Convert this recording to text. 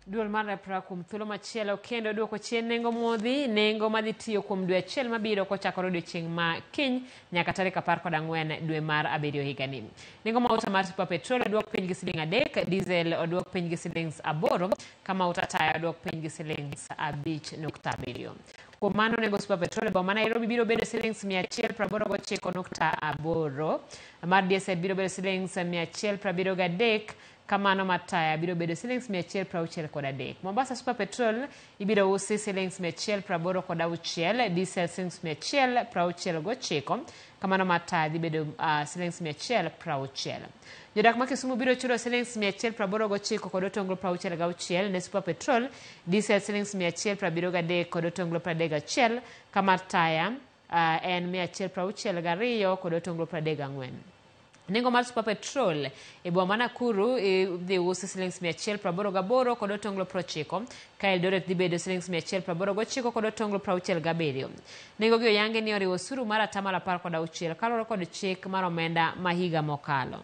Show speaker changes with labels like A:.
A: Duol mar EPRA kuom thuolo machielo kendo duoko chien nengo modhi, nengo madhi tiyo kuom dwe achiel mabiro kochakore odiochieng' ma kiny nyaka tarik 14 dwe mar abiriyo higani. Nengo mauta mar super petrol oduok piny gi siling 3, diesel oduok piny gi siling 8, ka mauta taya oduok piny gi siling 5.7. Kuom mano nengo super petrol e boma ma Nairobi biro bedo siling 189.8, mar diesel biro bedo siling 173, kamano mar taya biro bedo siling 163. Mombasa Super Petrol ibiro usi siling 186, diesel siling 169, kamano mar taya dhi bedo siling 160. Jodak ma Kisumu biro chulo siling 189 kod otonglo 66 ne Super Petrol, diesel siling 173 kod otonglo 31, ka mar taya en 162 kod otonglo 34. Nengo mar super petrol e boma ma Nakuru idhi usi siling 188 kod otonglo 90, ka Eldoret dhi bedo siling 189 kod otonglo 67. Nengo gi oyangi ni oriwo osuru mar atamalo 16 kaluwore kod chik mar omenda ma higa mokalo.